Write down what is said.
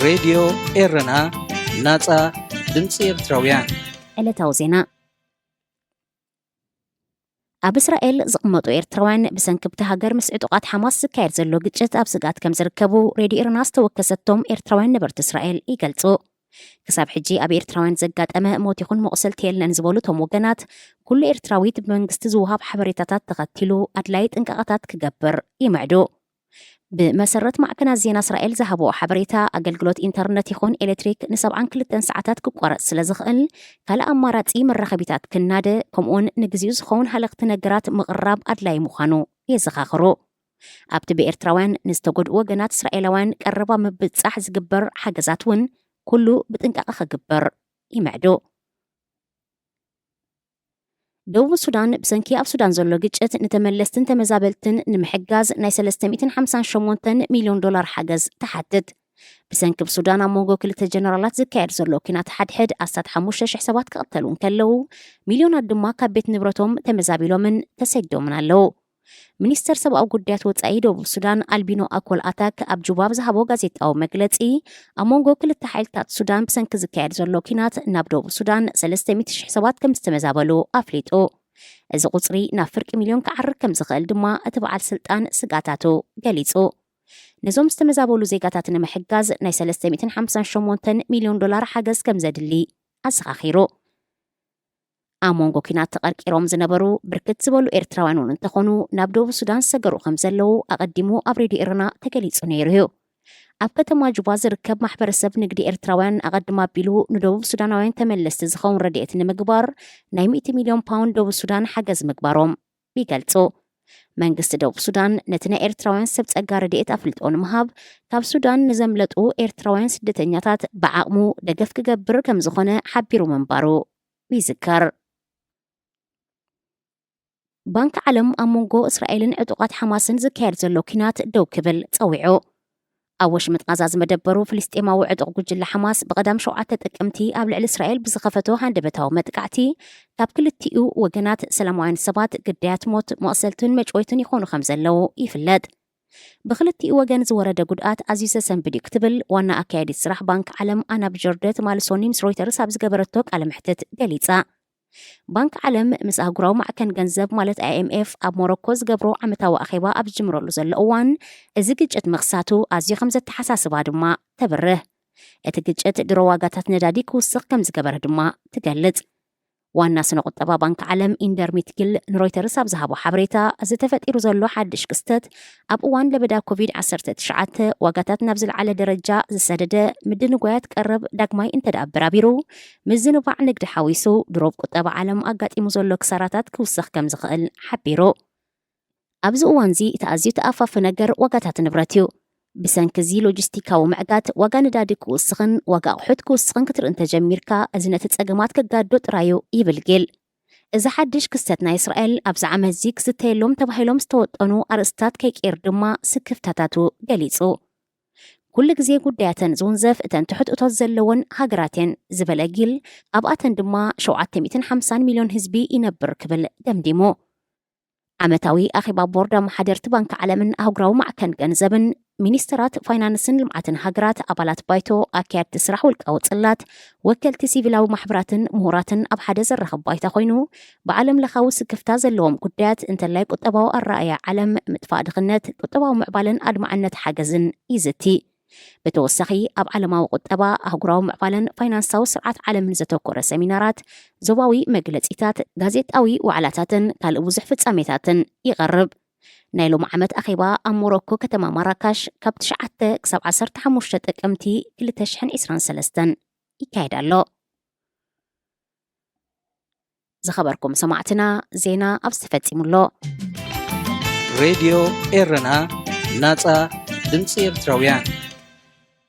ሬድዮ ኤረና፣ ናጻ ድምጺ ኤርትራውያን። ዕለታዊ ዜና። ኣብ እስራኤል ዝቕመጡ ኤርትራውያን ብሰንኪ ብቲ ሃገር ምስ ዕጡቓት ሓማስ ዝካየድ ዘሎ ግጭት ኣብ ስግኣት ከም ዝርከቡ ሬድዮ ኤረና ዝተወከሰቶም ኤርትራውያን ነበርቲ እስራኤል ይገልጹ። ክሳብ ሕጂ ኣብ ኤርትራውያን ዘጋጠመ ሞት ይኹን መቑሰልቲ የለን ዝበሉ እቶም ወገናት፣ ኩሉ ኤርትራዊ እቲ ብመንግስቲ ዝወሃብ ሓበሬታታት ተኸቲሉ ኣድላዪ ጥንቃቐታት ክገብር ይምዕዱ። ብመሰረት ማዕከናት ዜና እስራኤል ዝሃብኦ ሓበሬታ፣ ኣገልግሎት ኢንተርነት ይኹን ኤሌክትሪክ ንሰብዓን ክልተን ሰዓታት ክቋረጽ ስለ ዝኽእል፣ ካልእ ኣማራጺ መራኸቢታት ክናደ፣ ከምኡውን ንግዚኡ ዝኸውን ሃለኽቲ ነገራት ምቕራብ ኣድላዪ ምዃኑ የዘኻኽሩ። ኣብቲ ብኤርትራውያን ንዝተጎድኡ ወገናት እስራኤላውያን ቀረባ ምብጻሕ ዝግበር ሓገዛት እውን ኩሉ ብጥንቃቐ ክግበር ይምዕዱ። ደቡብ ሱዳን ብሰንኪ ኣብ ሱዳን ዘሎ ግጭት ንተመለስትን ተመዛበልትን ንምሕጋዝ ናይ ሰለስተ ሚእትን ሓምሳን ሸሞንተን ሚልዮን ዶላር ሓገዝ ትሓትት። ብሰንኪ ኣብ ሱዳን ኣብ መንጎ ክልተ ጀነራላት ዝካየድ ዘሎ ኲናት ሓድሕድ ኣስታት ሓሙሽተ ሽሕ ሰባት ክቕተሉ እንከለዉ፣ ሚልዮናት ድማ ካብ ቤት ንብረቶም ተመዛቢሎምን ተሰዲዶምን ኣለዉ። ሚኒስተር ሰብኣዊ ጉዳያት ወጻኢ ደቡብ ሱዳን ኣልቢኖ ኣኮል ኣታክ ኣብ ጁባ ብዝሃቦ ጋዜጣዊ መግለጺ፣ ኣብ መንጎ ክልተ ሓይልታት ሱዳን ብሰንኪ ዝካየድ ዘሎ ኲናት ናብ ደቡብ ሱዳን ሰለስተ ሚእቲ ሽሕ ሰባት ከም ዝተመዛበሉ ኣፍሊጡ። እዚ ቁጽሪ ናብ ፍርቂ ሚልዮን ክዓርግ ከም ዝኽእል ድማ እቲ በዓል ስልጣን ስግኣታቱ ገሊጹ። ነዞም ዝተመዛበሉ ዜጋታት ንምሕጋዝ ናይ ሰለስተ ሚእትን ሓምሳን ሸሞንተን ሚልዮን ዶላር ሓገዝ ከም ዘድሊ ኣዘኻኺሩ። ኣብ መንጎ ኲናት ተቐርቂሮም ዝነበሩ ብርክት ዝበሉ ኤርትራውያን እውን እንተኾኑ፣ ናብ ደቡብ ሱዳን ዝሰገሩ ከም ዘለዉ ኣቐዲሙ ኣብ ሬድዮ ኤረና ተገሊጹ ነይሩ እዩ። ኣብ ከተማ ጁባ ዝርከብ ማሕበረሰብ ንግዲ ኤርትራውያን ኣቐድም ኣቢሉ ንደቡብ ሱዳናውያን ተመለስቲ ዝኸውን ረድኤት ንምግባር ናይ ሚእቲ ሚልዮን ፓውንድ ደቡብ ሱዳን ሓገዝ ምግባሮም ይገልጹ። መንግስቲ ደቡብ ሱዳን ነቲ ናይ ኤርትራውያን ሰብ ጸጋ ረድኤት ኣፍልጦ ንምሃብ፣ ካብ ሱዳን ንዘምለጡ ኤርትራውያን ስደተኛታት ብዓቕሙ ደገፍ ክገብር ከም ዝኾነ ሓቢሩ ምንባሩ ይዝከር። ባንክ ዓለም ኣብ መንጎ እስራኤልን ዕጡቓት ሓማስን ዝካየድ ዘሎ ኲናት ደው ክብል ጸዊዑ። ኣብ ወሽመጥ ቓዛ ዝመደበሩ ፍልስጤማዊ ዕጡቕ ጉጅለ ሓማስ ብቐዳም ሸውዓተ ጥቅምቲ ኣብ ልዕሊ እስራኤል ብዝኸፈቶ ሃንደበታዊ መጥቃዕቲ፣ ካብ ክልቲኡ ወገናት ሰላማውያን ሰባት ግዳያት ሞት፣ መቕሰልትን መጭወይትን ይኾኑ ከም ዘለዉ ይፍለጥ። ብክልቲኡ ወገን ዝወረደ ጉድኣት ኣዝዩ ዘሰንብድ እዩ ክትብል ዋና ኣካያዲት ስራሕ ባንክ ዓለም ኣና ብጆርደ ትማሊ ሶኒ ምስ ሮይተርስ ኣብ ዝገበረቶ ቃለ መሕትት ገሊጻ። ባንክ ዓለም ምስ ኣህጉራዊ ማዕከን ገንዘብ ማለት ኣይ ኤም ኤፍ ኣብ ሞሮኮ ዝገብሮ ዓመታዊ ኣኼባ ኣብ ዝጅምረሉ ዘሎ እዋን፣ እዚ ግጭት ምኽሳቱ ኣዝዩ ከም ዘተሓሳስባ ድማ ተብርህ። እቲ ግጭት ድሮ ዋጋታት ነዳዲ ክውስኽ ከም ዝገበረ ድማ ትገልጽ። ዋና ስነ ቁጠባ ባንክ ዓለም ኢንደር ሚትጊል ንሮይተርስ ኣብ ዝሃቦ ሓበሬታ፣ እዚ ተፈጢሩ ዘሎ ሓድሽ ክስተት ኣብ እዋን ለበዳ ኮቪድ ዓሰርተ ትሽዓተ ዋጋታት ናብ ዝለዓለ ደረጃ ዝሰደደ ምድንጓያት ቀረብ ዳግማይ እንተ ደኣ ኣበራቢሩ፣ ምዝንባዕ ንግዲ ሓዊሱ ድሮብ ቁጠባ ዓለም ኣጋጢሙ ዘሎ ክሳራታት ክውስኽ ከም ዝኽእል ሓቢሩ። ኣብዚ እዋንዚ እቲ ኣዝዩ ተኣፋፊ ነገር ዋጋታት ንብረት እዩ። ብሰንኪ እዚ ሎጂስቲካዊ ምዕጋት ዋጋ ነዳዲ ክውስኽን ዋጋ ኣቑሑት ክውስኽን ክትርኢ እንተጀሚርካ፣ እዚ ነቲ ጸገማት ከጋድዶ ጥራይ እዩ ይብል ጊል። እዚ ሓድሽ ክስተት ናይ እስራኤል ኣብዚ ዓመትዚ ክዝተየሎም ተባሂሎም ዝተወጠኑ ኣርእስታት ከይቅይር ድማ ስክፍታታቱ ገሊጹ። ኩሉ ግዜ ጉዳያተን ዝውንዘፍ እተን ትሑት እቶት ዘለወን ሃገራት እየን ዝበለ ጊል፣ ኣብኣተን ድማ ሸውዓተ ሚእትን ሓምሳን ሚልዮን ህዝቢ ይነብር ክብል ደምዲሙ። ዓመታዊ ኣኼባ ቦርድ ኣመሓደርቲ ባንክ ዓለምን ኣህጉራዊ ማዕከን ገንዘብን፣ ሚኒስተራት ፋይናንስን ልምዓትን ሃገራት፣ ኣባላት ባይቶ፣ ኣካየድቲ ስራሕ ውልቃዊ ጽላት፣ ወከልቲ ሲቪላዊ ማሕበራትን ምሁራትን ኣብ ሓደ ዘራኽብ ባይታ ኮይኑ፣ ብዓለም ለኻዊ ስክፍታ ዘለዎም ጉዳያት እንተላይ ቁጠባዊ ኣረኣእያ ዓለም፣ ምጥፋእ ድኽነት፣ ቁጠባዊ ምዕባለን ኣድማዕነት ሓገዝን ይዝቲ። ብተወሳኺ፣ ኣብ ዓለማዊ ቁጠባ፣ ኣህጉራዊ ምዕባለን ፋይናንሳዊ ስርዓት ዓለምን ዘተኮረ ሰሚናራት፣ ዞባዊ መግለጺታት፣ ጋዜጣዊ ዋዕላታትን ካልእ ብዙሕ ፍጻሜታትን ይቐርብ። ናይ ሎሚ ዓመት ኣኼባ ኣብ ሞሮኮ ከተማ ማራካሽ ካብ ትሽዓተ ክሳብ ዓሰርተ ሓሙሽተ ጥቅምቲ ክልተ ሽሕን ዕስራን ሰለስተን ይካየድ ኣሎ። ዝኸበርኩም ሰማዕትና፣ ዜና ኣብዚ ተፈጺሙ ኣሎ። ሬድዮ ኤረና፣ ናጻ ድምጺ ኤርትራውያን።